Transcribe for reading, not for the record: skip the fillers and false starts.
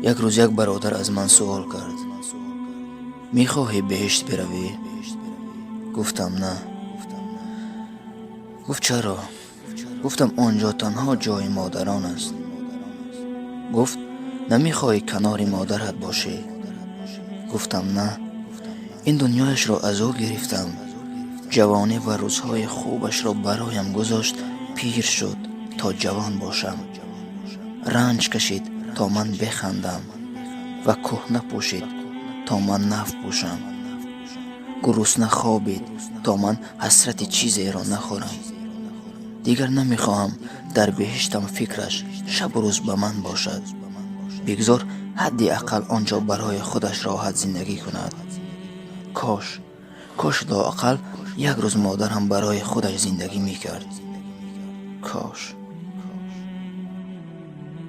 Як рӯз як бародар аз ман суол кард: «Мехоҳӣ беҳишт биравӣ?» Гуфтам: «На». Гуфт: «Чаро?» Гуфтам: «Он ҷо танҳо ҷои модарон аст». Гуфт: «Намехоҳӣ канори модарат бошӣ?» Гуфтам: «На, ин дунёяшро аз ӯ гирифтам. Ҷавонӣ ва рӯзҳои хубашро бароям гузошт, пир шуд, то ҷавон бошам, ранҷ кашид, то ман бихандам, ва кӯҳна пӯшид, то ман нав пӯшам, гурусна хобид, то ман ҳасрати чизеро нахӯрам. Дигар намехоҳам дар беҳиштам фикраш шабу рӯз ба ман бошад. Бигзор ҳадди ақал он ҷо барои худаш роҳат зиндагӣ кунад. Кош, кош лоақал як рӯз модарам барои худаш зиндагӣ мекард. Кош».